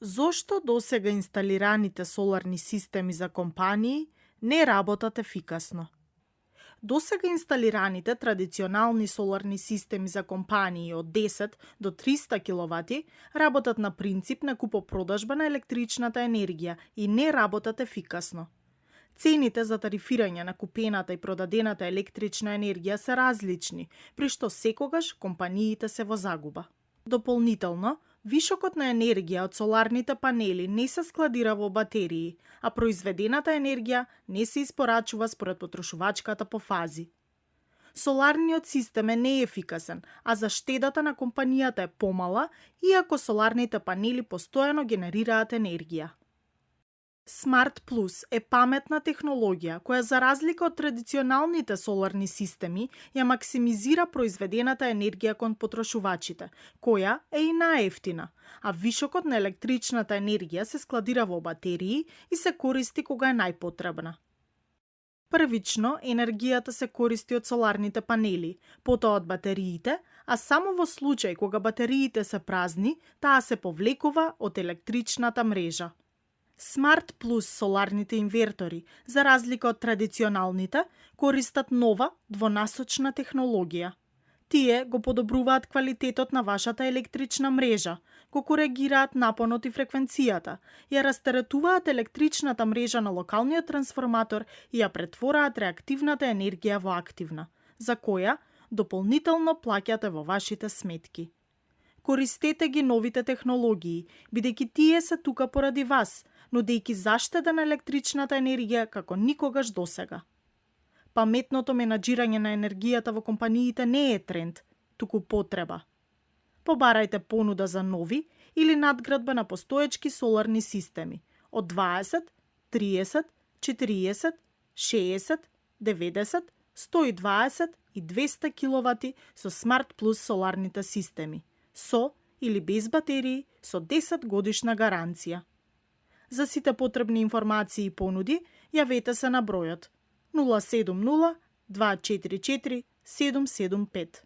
Зошто досега инсталираните соларни системи за компании не работат ефикасно? Досега инсталираните традиционални соларни системи за компании од 10 до 300 киловати работат на принцип на купопродажба на електричната енергија и не работат ефикасно. Цените за тарифирање на купената и продадената електрична енергија се различни, при што секогаш компаниите се во загуба. Дополнително, вишокот на енергија од соларните панели не се складира во батерии, а произведената енергија не се испорачува според потрошувачката по фази. Соларниот систем е неефикасен, а заштедата на компанијата е помала, иако соларните панели постојано генерираат енергија. Smart Plus е паметна технологија која за разлика од традиционалните соларни системи ја максимизира произведената енергија кон потрошувачите, која е и наевтина, а вишокот на електричната енергија се складира во батерии и се користи кога е најпотребна. Првично, енергијата се користи од соларните панели, потоа од батериите, а само во случај кога батериите се празни, таа се повлекува од електричната мрежа. Smart Plus соларните инвертори, за разлика од традиционалните, користат нова двонасочна технологија. Тие го подобруваат квалитетот на вашата електрична мрежа, го коригираат напонот и фреквенцијата, ја растеретуваат електричната мрежа на локалниот трансформатор и ја претвораат реактивната енергија во активна, за која дополнително плаќате во вашите сметки. Користете ги новите технологии, бидејќи тие се тука поради вас, нудејќи заштеда на електричната енергија како никогаш досега. Паметното менаџирање на енергијата во компаниите не е тренд, туку потреба. Побарајте понуда за нови или надградба на постоечки соларни системи од 20, 30, 40, 60, 90, 120 и 200 киловати со Smart Plus соларните системи, со или без батерии, со 10 годишна гаранција. За сите потребни информации и понуди, јавете се на бројот 070 244 775.